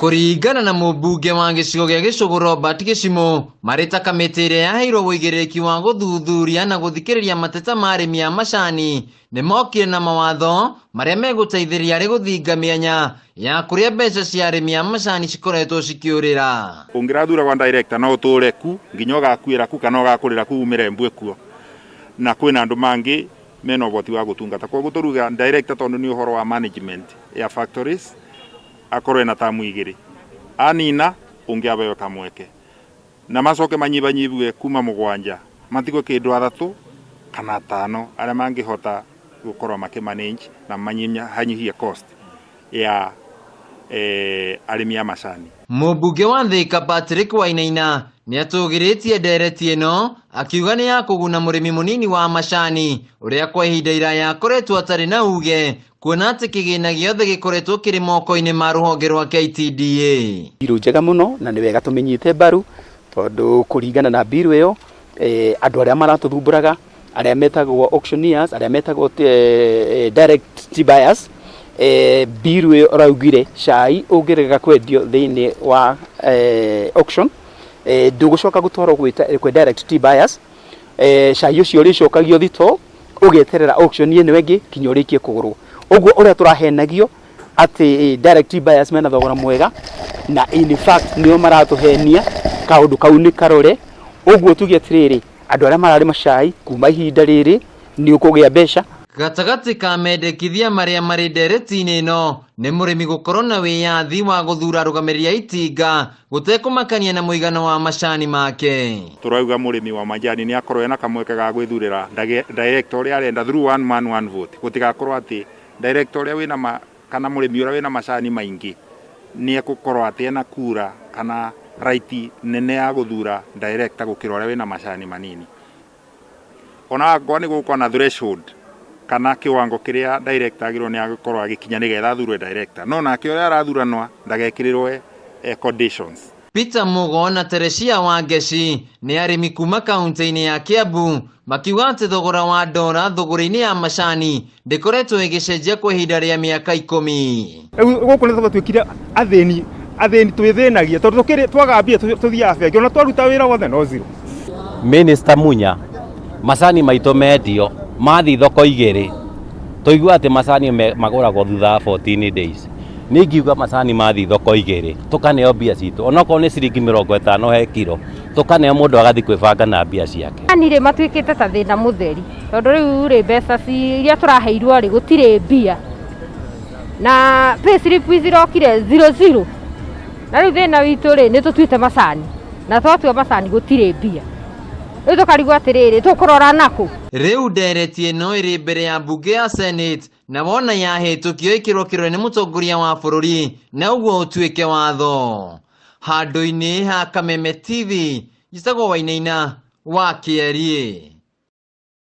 Kũringana na mũmbunge wa gĩcigo gĩa Gĩcũgũ Robert Gĩcimũ, marĩ ta kamĩtĩ ĩrĩa yaheirwo ũigĩrĩrĩki wa gũthuthuria na gũthikĩrĩria mateta ma arĩmi a macani, nĩ mokire na mawatho marĩa megũteithĩrĩria harĩ gũthinga mĩanya ya kũrĩa mbeca cia arĩmi a macani cikoretwo cikĩũrĩra. Ũngĩrathura gwa director no ũtũre ku nginya ũgakuĩra ku kana ũgakũrĩra ku umĩre mbue kuo, na kwĩna andũ mangĩ mena ũhoti wa gũtungata. Koguo tũruga director tondũ nĩ ũhoro wa management ya factories akorwo ena tamu igĩrĩ, anina ũngĩ abewe kamweke, na macoke manyibanyibwe kuma 7 matigwe kĩndũ 3 kana 5 arĩa mangĩhota gũkorwo makĩ manage na manyihanyihie cost ya arĩmi a macani. Mũmbunge wa Thika Patrick Wainaina nĩ atũgĩrĩtie ndereti ĩno akiuga nĩ ya kũguna mũrĩmi mũnini wa macani ũrĩa kwa ihinda iraya akoretwo atarĩ na uge, kuona atĩ kĩgĩna gĩothe gĩkoretwo kĩrĩ moko-inĩ ma rũhonge rwa KTDA. Mbiru njega mũno na nĩ wega tũmĩnyite mbaru, tondũ kũringana na mbiru ĩyo, andũ arĩa maratũthumbũraga, arĩa metagwo auctioneers, arĩa metagwo direct tea buyers, mbiru ĩyo ĩraugire cai ũngĩrega kwendio thĩinĩ wa auction, ndũgũcoka gũtwarwo kwĩ direct tea buyers, cai ũcio ũrĩcokagio thitoo ũgeterera auction ĩno ĩngĩ kinya ũrĩkie kũgũrwo. Ũguo ũrĩa tũrahenagio atĩ direct tea buyers mena thogora mwega, na in fact nĩo maratũhenia, kaũndũ kau nĩ karore. Ũguo tuge atĩrĩrĩ, andũ arĩa mararĩma cai kuma ihinda rĩrĩ nĩ ũkũgĩa mbeca. Gatagatĩ ka mendekithia marĩa marĩ ndereti-inĩ ĩno nĩ mũrĩmi gũkorwo na wĩyathi wa gũthura arũgamĩrĩri a itinga gũtekũmakania na mũigana wa macani make. Tũrauga mũrĩmi wa majani nĩ akorwo ena kamweke ga gwĩthurĩra director ũrĩa arenda through one man one vote. Gũtigakorwo atĩ director ũrĩa wĩna kana mũrĩmi ũrĩa wĩna macani maingĩ nĩ egũkorwo atĩ ena kura kana right nene ya gũthura director gũkĩra ũrĩa wĩna macani manini. Ona angorwo nĩ gũgũkorwo na threshold kana kiwango kĩrĩa director agĩrĩirwo nĩ agĩkorwo agĩkinya nĩgetha athurwe director, no nake ũrĩa arathuranwa ndagekĩrĩrwo conditions. Peter Mugo na Teresia Wangeci nĩ arĩmi kuma kaunti-inĩ ya Kiambu makiuga atĩ thogora wa ndora thũgũrĩ-inĩ ya macani ndĩkoretwo ĩgĩcenjia kwa ihinda rĩa mĩaka 10. Rĩu gũkũ nĩ twatuĩkire athĩni, athĩni twĩthĩnagia tondũ tũkĩrĩ twaga mbia tũthiaga bengi, ona twaruta wĩra wothe no zero. Minister Munya, macani maitũ mendio mathiĩ thoko igĩrĩ, tũigua atĩ macani magũragwo thutha wa 14 days. Niĩ ingiuga macani mathiĩ thoko igĩrĩ tũkaneo mbia citũ, onokorwo nĩ ciringi 50 he kiro, tũkaneo mũndũ agathiĩ kwĩbanga na mbia ciake. Macani rĩ matuĩkĩte ta thĩna mũtheri, tondũ rĩu rĩ mbeca iria tũraheirwo rĩ gũtirĩ mbia, na pay slip cirokire zero zero, na rĩu thĩna witũ rĩ nĩ tũtuĩte macani, na twatua macani gũtirĩ mbia, rĩu tũkarigwo atĩrĩrĩ tũkũrora nakũ. Rĩu ndereti ĩno ĩrĩ mbere ya mbunge ya Senate, na wona yahĩtũkio ĩkĩrwo kĩrore nĩ mũtongoria wa bũrũri na ũguo ũtuĩke watho. Handũ-inĩ ha Kameme TV, njĩtagwo Wainaina wa Kĩeriĩ.